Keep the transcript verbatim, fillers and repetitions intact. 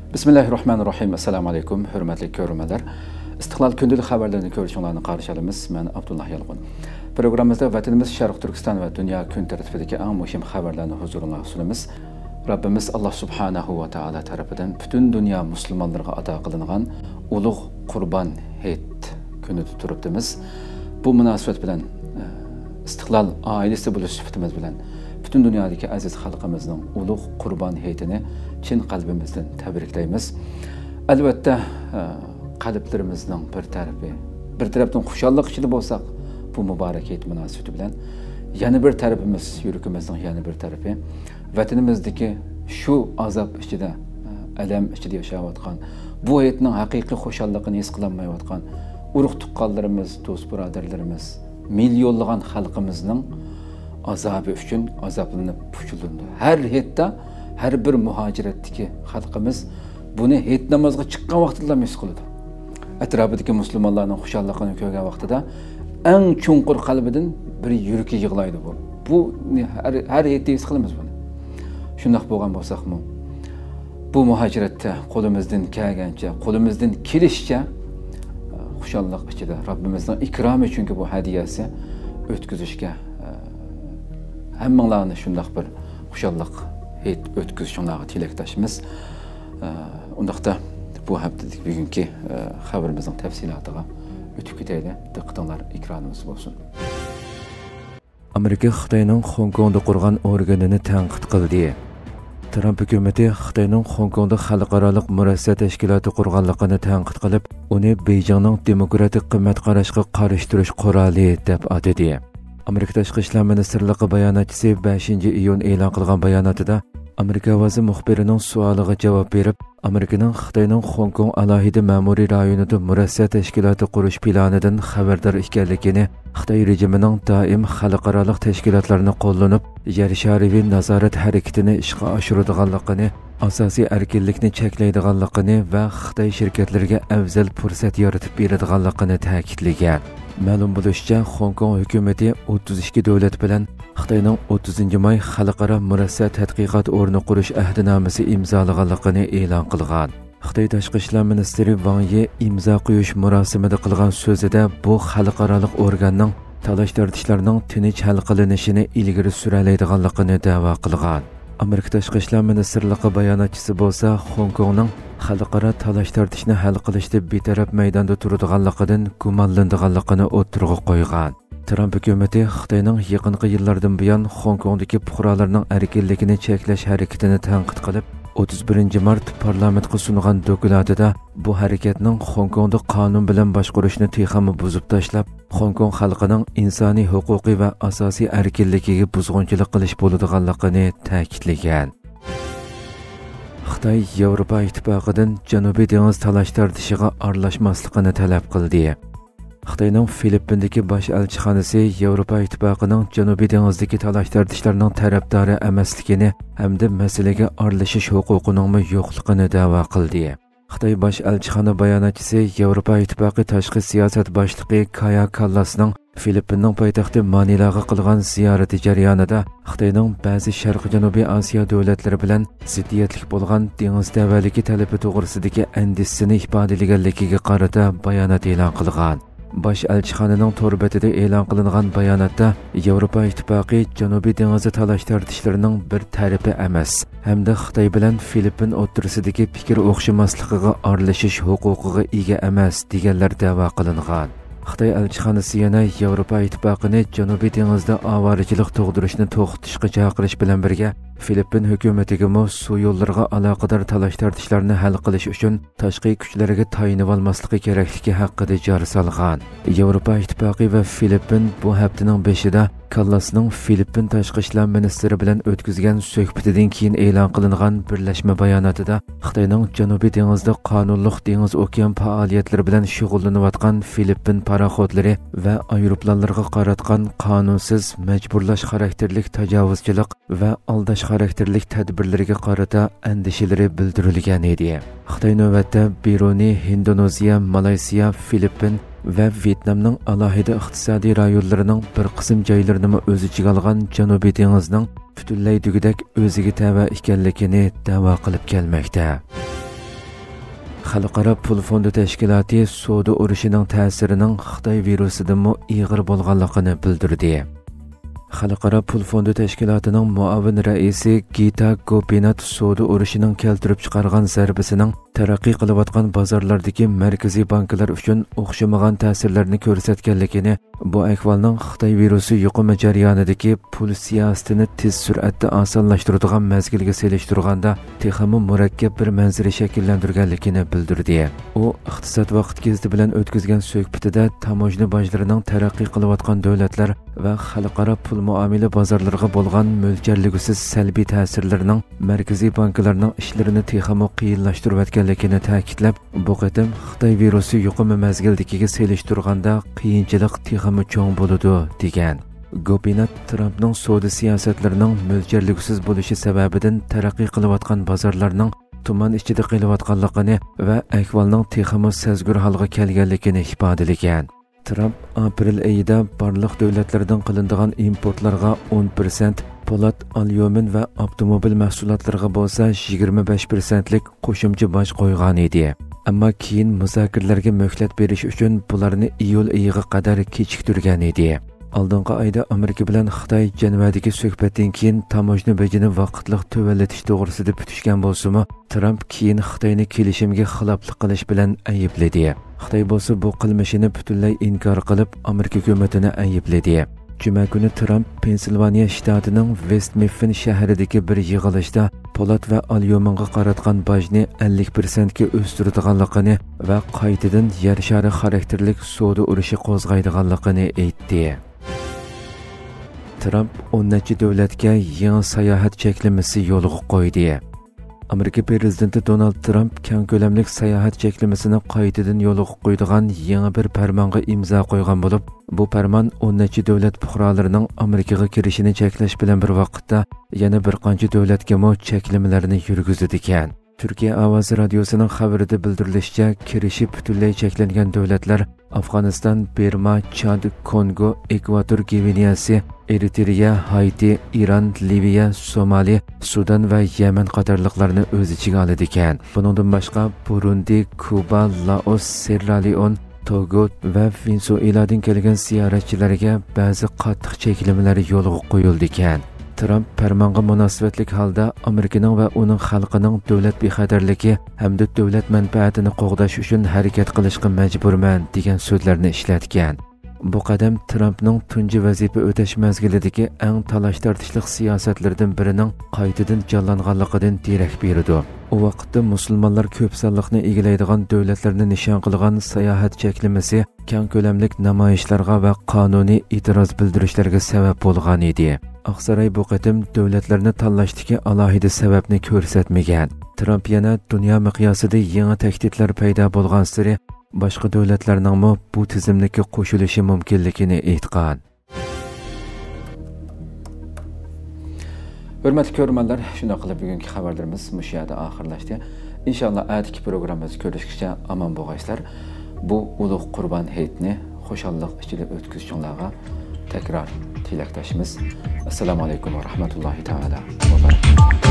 بىسمىللاھىررەھمانىررەھىم. ئەسسالامۇ ئەلەيكۇم، ھۆرمەتلىك كۆرۈرمەنلەر. ئىستىقلال كۈندىلىك خەۋەرلىرىنى كۆرۈشۈڭلارنى قارشى ئالىمىز. مەن ئابدۇللا يالقۇن. پروگراممىمىزدا ۋەتىنىمىز شەرقىي تۈركىستان ۋە دۇنيا كۈن تەرتىپىدىكى ئەڭ مۇھىم خەۋەرلەرنى ھۇزۇرۇڭلارغا سۇنىمىز. رەببىمىز ئاللا سۇبھانەھۇ ۋە تائالا تەرىپىدىن پۈتۈن دۇنيا مۇسۇلمانلىرىغا ئاتا قىلىنغان ئۇلۇغ قۇربان ھېيت كۈنىدە تۇرۇپتىمىز. بۇ مۇناسىۋەت بىلەن، ئە، ئىستىقلال ئائىلىسى بولۇش سۈپىتىمىز بىلەن پۈتۈن دۇنيادىكى ئەزىز خەلقىمىزنىڭ ئۇلۇغ قۇربان ھېيتىنى چىن قەلبىمىزدىن تەبرىكلەيمىز. ئەلۋەتتە، ئە، قەلبلىرىمىزنىڭ بىر تەرىپى، بىر تەرەپتىن خۇشاللىق ئىچىدە بولساق، بۇ مۇبارەك ھېيت مۇناسىۋىتى بىلەن يەنە بىر تەرىپىمىز، يۈرىكىمىزنىڭ يەنە بىر تەرىپى ۋەتىنىمىزدىكى شۇ ئازاب ئىچىدە، ئەلەم ئىچىدە ياشاۋاتقان، بۇ ھېيتنىڭ ھەقىقىي خۇشاللىقىنى ھېس قىلالمايۋاتقان ئۇرۇق-تۇغقانلىرىمىز، دوست-بۇرادەرلىرىمىز، مىليونلىغان خەلقىمىزنىڭ ئازابى ئۈچۈن ئازابلىنىپ پۇچۇلىنىدۇ. ھەر ھېيتتا ھەر بىر مۇھاجىرەتتىكى خەلقىمىز بۇنى ھېيت نامازغا چىققان ۋاقتىدىلا ھېس قىلىدۇ. ئەتراپىدىكى مۇسۇلمانلارنىڭ خۇشاللىقىنى كۆرگەن ۋاقتىدا ئەڭ چوڭقۇر قەلبىدىن بىر يۈرىكى يىغلايدۇ بۇ. بۇ ھەر، ھەر ھېيتتا ھېس قىلىمىز بۇنى. شۇنداق بولغان بولساقمۇ، بۇ مۇھاجىرەتتە قولىمىزدىن كەلگەنچە، قولىمىزدىن كېلىشىچە، خۇشاللىق ئىچىدە رەببىمىزنىڭ ئىكرامى، چۈنكى بۇ ھەدىيەسى، ئۆتكۈزۈشكە، ھەممىڭلارنى شۇنداق بىر خۇشاللىق ھېيت ئۆتكۈزۈشۈڭلارغا تىلەكداشمىز. ئۇنداقتا بۇ ھەپتىدىكى بۈگۈنكى، خەۋىرىمىزنىڭ تەپسىلاتىغا ئۆتۈپ كېتەيلى. دىققىتىڭلار ئېكرانىمىزدا بولسۇن. ئامېرىكا خىتاينىڭ خوڭكوڭدا قۇرغان ئورگىنىنى تەنقىد قىلدى. ترامپ ھۆكۈمىتى خىتاينىڭ خوڭكوڭدا خەلقئارالىق مۇرەسسە تەشكىلاتى قۇرغانلىقىنى تەنقىد قىلىپ، ئۇنى بېيجىڭنىڭ دېموكراتىك قىممەت قاراشقا قارشى تۇرۇش قورالى دەپ ئاتىدى. ئامېرىكا تاشقى ئىشلار مىنىستىرلىقى باياناتچىسى بەشىنچى ئىيۇن ئېلان قىلغان باياناتىدا، ئامېرىكا ئاۋازى مۇخبىرىنىڭ سوئالىغا جاۋاب بېرىپ، ئامېرىكىنىڭ خىتاينىڭ خوڭكوڭ ئالاھىدە مەمۇرىي رايونىدا مۇرەسسە تەشكىلاتى قۇرۇش پىلانىدىن خەۋەردار ئىكەنلىكىنى، خىتاي رېجىمىنىڭ دائىم خەلقئارالىق تەشكىلاتلارنى قوللىنىپ، يەر شارىۋى نازارەت ھەرىكىتىنى ئىشقا ئاشۇرىدىغانلىقىنى، ئاساسىي ئەركىنلىكنى چەكلەيدىغانلىقىنى ۋە خىتاي شىركەتلىرىگە ئەۋزەل پۇرسەت يارىتىپ بېرىدىغانلىقىنى تەكىتلىگەن. مەلۇم بولۇشىچە، خوڭكوڭ ھۆكۈمىتى ئوتتۇز ئىككى دۆلەت بىلەن خىتاينىڭ ئوتتۇزىنچى ماي خەلقئارا مۇرەسسە تەتقىقات ئورنى قۇرۇش ئەھدىنامىسى ئىمزالىغانلىقىنى ئېلان قىلغان. خىتاي تاشقى ئىشلار مىنىستىرى ۋاڭ يى ئىمزا قويۇش مۇراسىمىدا قىلغان سۆزىدە، بۇ خەلقئارالىق ئورگاننىڭ تالاش-تارتىشلارنىڭ تىنچ ھەل قىلىنىشىنى ئىلگىرى سۈرەلەيدىغانلىقىنى دەۋا قىلغان. ئامېرىكا تاشقى ئىشلار مىنىستىرلىقى باياناتچىسى بولسا خوڭكوڭنىڭ خەلقئارا تالاش-تارتىشنى ھەل قىلىشتا بىتەرەپ مەيداندا تۇرىدىغانلىقىدىن گۇمانلىنىدىغانلىقىنى ئوتتۇرىغا قويغان. ترامپ ھۆكۈمىتى خىتاينىڭ يېقىنقى يىللاردىن بۇيان خوڭكوڭدىكى پۇقرالارنىڭ ئەركىنلىكىنى چەكلەش ھەرىكىتىنى تەنقىد قىلىپ، ئوتتۇز بىرىنچى مارت پارلامېنتقا سۇنغان دوكلاتىدا بۇ ھەرىكەتنىڭ خوڭكوڭدا قانۇن بىلەن باشقۇرۇشنى تېخىمۇ بۇزۇپ تاشلاپ، خوڭكوڭ خەلقىنىڭ ئىنسانىي ھوقۇقى ۋە ئاساسىي ئەركىنلىكىگە بۇزغۇنچىلىق قىلىش بولىدىغانلىقىنى تەكىتلىگەن. خىتاي ياۋروپا ئىتتىپاقىدىن جەنۇبىي دېڭىز تالاش-تارتىشىغا ئارىلاشماسلىقىنى تەلەپ قىلدى. خىتاينىڭ فىلىپپىندىكى باش ئەلچىخانىسى ياۋروپا ئىتتىپاقىنىڭ جەنۇبىي دېڭىزدىكى تالاش-تارتىشلارنىڭ تەرەپدارى ئەمەسلىكىنى ھەمدە مەسىلىگە ئارىلىشىش ھوقۇقىنىڭمۇ يوقلۇقىنى دەۋا قىلدى. خىتاي باش ئەلچىخانا باياناتچىسى ياۋروپا ئىتتىپاقى تاشقى سىياسەت باشلىقى كايا كاللاسنىڭ فىلىپپىننىڭ پايتەختى مانىلىغا قىلغان زىيارىتى جەريانىدا خىتاينىڭ بەزى شەرقىي جەنۇبىي ئاسىيا دۆلەتلىرى بىلەن زىددىيەتلىك بولغان دېڭىز تەۋەلىكى تەلىپى توغرىسىدىكى ئەندىشىسىنى ئىپادىلىگەنلىكىگە قارىتا بايانات ئېلان قىلغان. باش ئەلچىخانىنىڭ تور بېتىدە ئېلان قىلىنغان باياناتتا، ياۋروپا ئىتتىپاقى جەنۇبىي دېڭىزى تالاش-تارتىشلىرىنىڭ بىر تەرىپى ئەمەس ھەمدە خىتاي بىلەن فىلىپپىن ئوتتۇرىسىدىكى پىكىر ئوخشىماسلىقىغا ئارىلىشىش ھوقۇقىغا ئىگە ئەمەس، دېگەنلەر دەۋا قىلىنغان. خىتاي ئەلچىخانىسى يەنە ياۋروپا ئىتتىپاقىنى جەنۇبىي دېڭىزدا ئاۋارىچىلىك تۇغدۇرۇشنى توختىتىشقا چاقىرىش بىلەن بىرگە، فىلىپپىن ھۆكۈمىتىگىمۇ سۇ يوللىرىغا ئالاقىدار تالاش-تارتىشلارنى ھەل قىلىش ئۈچۈن تاشقى كۈچلەرگە تايىنىۋالماسلىقى كېرەكلىكى ھەققىدە جار سالغان. ياۋروپا ئىتتىپاقى ۋە فىلىپپىن بۇ ھەپتىنىڭ بېشىدا كاللاسنىڭ فىلىپپىن تاشقى ئىشلار مىنىستىرى بىلەن ئۆتكۈزگەن سۆھبىتىدىن كېيىن ئېلان قىلىنغان بىرلەشمە باياناتىدا، خىتاينىڭ جەنۇبىي دېڭىزدا قانۇنلۇق دېڭىز ئوكيان پائالىيەتلىرى بىلەن شۇغۇللىنىۋاتقان فىلىپپىن پاراخوتلىرى ۋە ئايروپىلانلىرىغا قاراتقان قانۇنسىز، مەجبۇرلاش خاراكتېرلىك تاجاۋۇزچىلىق ۋە ئالداش خاراكتېرلىك تەدبىرلىرىگە قارىتا ئەندىشىلىرى بىلدۈرۈلگەن ئىدى. خىتاي نۆۋەتتە بىرۇنى، ھىندونېزىيە، مالايسىيا، فىلىپپىن ۋە ۋيېتنامنىڭ ئالاھىدە ئىقتىسادىي رايونلىرىنىڭ بىر قىسىم جايلىرىنىمۇ ئۆز ئىچىگە ئالغان جەنۇبىي دېڭىزنىڭ پۈتۈنلەي دېگۈدەك ئۆزىگە تەۋە ئىكەنلىكىنى دەۋا قىلىپ كەلمەكتە. خەلقئارا پۇل فوندى تەشكىلاتى سودا ئۇرۇشىنىڭ تەسىرىنىڭ خىتاي ۋىرۇسىدىنمۇ ئېغىر بولغانلىقىنى بىلدۈردى. خەلقئارا پۇل فوندى تەشكىلاتىنىڭ مۇئاۋىن رەئىسى گىتا گوپىنات سودا ئۇرۇشىنىڭ كەلتۈرۈپ چىقارغان زەربىسىنىڭ تەرەققىي قىلىۋاتقان بازارلاردىكى مەركىزىي بانكىلار ئۈچۈن ئوخشىمىغان تەسىرلەرنى كۆرسەتكەنلىكىنى، بۇ ئەھۋالنىڭ خىتاي ۋىرۇسى يۇقۇمى جەريانىدىكى پۇل سىياسىتىنى تېز سۈرئەتتە ئاسانلاشتۇرىدىغان مەزگىلگە سېلىشتۇرغاندا تېخىمۇ مۇرەككەپ بىر مەنزىرە شەكىللەندۈرگەنلىكىنى بىلدۈردى. ئۇ ئىقتىساد ۋاقىت گېزىتى بىلەن ئۆتكۈزگەن سۆھبىتىدە تاموژنا باجلىرىنىڭ تەرەققىي قىلىۋاتقان دۆلەتلەر ۋە خەلقئارا پۇل مۇئامىلە بازارلىرىغا بولغان مۆلچەرلىگۈسىز سەلبىي تەسىرلىرىنىڭ مەركىزىي بانكىلارنىڭ ئىشلىرىنى تېخىمۇ قىيىنلاشتۇرۇۋەتكەنلىكىنى تەكىتلەپ، بۇ قېتىم خىتاي ۋىرۇسى يۇقۇمى مەزگىلىدىكىگە سېلىشتۇرغاندا قىيىنچىلىق تېخىمۇ چوڭ بولىدۇ، دېگەن. گوپىنات ترامپنىڭ سودا سىياسەتلىرىنىڭ مۆلچەرلىگۈسىز بولۇشى سەۋەبىدىن تەرەققىي قىلىۋاتقان بازارلارنىڭ تۇمان ئىچىدە قېلىۋاتقانلىقىنى ۋە ئەھۋالنىڭ تېخىمۇ سەزگۈر ھالغا كەلگەنلىكىنى ئىپادىلىگەن. ترامپ ئاپرېل ئېيىدا بارلىق دۆلەتلەردىن قىلىنىدىغان ئىمپورتلارغا ئون پىرسەنت، پولات، ئاليۇمىن ۋە ئاپتوموبىل مەھسۇلاتلىرىغا بولسا يىگىرمە بەش پىرسەنتلىك قوشۇمچە باج قويغانىدى. ئەمما كېيىن مۇزاكىرىلەرگە مۆھلەت بېرىش ئۈچۈن بۇلارنى ئىيۇل ئېيىغا قەدەر كېچىكتۈرگەنىدى. ئالدىنقى ئايدا ئامېرىكا بىلەن خىتاي جەنۋەدىكى سۆھبەتتىن كېيىن تاموژنا بېجىنى ۋاقىتلىق تۆۋەنلىتىش توغرىسىدا پۈتۈشكەن بولسىمۇ، ترامپ كېيىن خىتاينى كېلىشىمگە خىلاپلىق قىلىش بىلەن ئەيىبلىدى. خىتاي بولسا بۇ قىلمىشىنى پۈتۈنلەي ئىنكار قىلىپ، ئامېرىكا ھۆكۈمىتىنى ئەيىبلىدى. جۈمە كۈنى ترامپ پېنسىلۋانىيە شتاتىنىڭ ۋېست مىففىن شەھىرىدىكى بىر يىغىلىشتا پولات ۋە ئاليۇمىنغا قاراتقان باجنى ئەللىك پىرسەنتكە ئۆستۈرىدىغانلىقىنى ۋە قايتىدىن يەر شارى خاراكتېرلىك سودا ئۇرۇشى قوزغايدىغانلىقىنى ئېيتتى. ترامپ ئون نەچچە دۆلەتكە يېڭى ساياھەت چەكلىمىسى يولغا قويدى. ئامېرىكا پىرېزىدېنتى دونالد ترامپ كەڭ كۆلەملىك ساياھەت چەكلىمىسىنى قايتىدىن يولغا قويىدىغان يېڭى بىر پەرمانغا ئىمزا قويغان بولۇپ، بۇ پەرمان ئون نەچچە دۆلەت پۇقرالىرىنىڭ ئامېرىكىغا كىرىشىنى چەكلەش بىلەن بىر ۋاقىتتا، يەنە بىر قانچە دۆلەتكىمۇ چەكلىمىلەرنى يۈرگۈزىدىكەن. تۈركىيە ئاۋازى رادىيوسىنىڭ خەۋىرىدە بىلدۈرۈلۈشىچە، كىرىشى پۈتۈنلەي چەكلەنگەن دۆلەتلەر ئافغانىستان، بىرما، چاد، كونگو، ئېكۋاتور گۋىنېيەسى، ئېرىترېيە، ھايتى، ئىران، لىۋىيە، سومالى، سۇدان ۋە يەمەن قاتارلىقلارنى ئۆز ئىچىگە ئالىدىكەن. بۇنىڭدىن باشقا، بۇرۇندى، كۇبا، لائوس، سېررالېئون، توگو ۋە ۋېنېزۇئېلادىن كەلگەن زىيارەتچىلەرگە بەزى قاتتىق چەكلىمىلەر يولغا قويۇلىدىكەن. ترامپ پەرمانغا مۇناسىۋەتلىك ھالدا ئامېرىكىنىڭ ۋە ئۇنىڭ خەلقىنىڭ دۆلەت بىخەتەرلىكى ھەمدە دۆلەت مەنپەئەتىنى قوغداش ئۈچۈن ھەرىكەت قىلىشقا مەجبۇرمەن، دېگەن سۆزلەرنى ئىشلەتكەن. بۇ قەدەم ترامپنىڭ تۇنجى ۋەزىپە ئۆتەش مەزگىلىدىكى ئەڭ تالاش-تارتىشلىق سىياسەتلىرىدىن بىرىنىڭ قايتىدىن جانلانغانلىقىدىن دېرەك بېرىدۇ. ئۇ ۋاقىتتا مۇسۇلمانلار كۆپ سانلىقنى ئىگىلەيدىغان دۆلەتلەرنى نىشان قىلغان ساياھەت چەكلىمىسى كەڭ كۆلەملىك نامايىشلارغا ۋە قانۇنىي ئېتىراز بىلدۈرۈشلەرگە سەۋەب بولغانىدى. ئاقساراي بۇ قېتىم دۆلەتلەرنى تاللاشتىكى ئالاھىدە سەۋەبنى كۆرسەتمىگەن. ترامپ يەنە دۇنيا مىقياسىدا يېڭى تەھدىتلەر پەيدا بولغانسېرى، باشقا دۆلەتلەرنىڭمۇ بۇ تىزىملىككە قوشۇلۇشى مۇمكىنلىكىنى ئېيتقان. ھۆرمەتلىك كۆرۈرمەنلەر، شۇنداق قىلىپ بۈگۈنكى خەۋەرلىرىمىز مۇشۇ يەردە ئاخىرلاشتى. ئىنشاللا ئەتىكى پروگراممىمىزدا كۆرۈشكىچە ئامان بولغايسىلەر. بۇ ئۇلۇغ قۇربان ھېيتنى خۇشاللىق ئىچىدە ئۆتكۈزۈشۈڭلارغا تەكرار تىلەكداشمىز. ئەسسالامۇ ئەلەيكۇم ۋە رەھمەتۇللاھى تائالا ۋە بەرەكاتۇھ.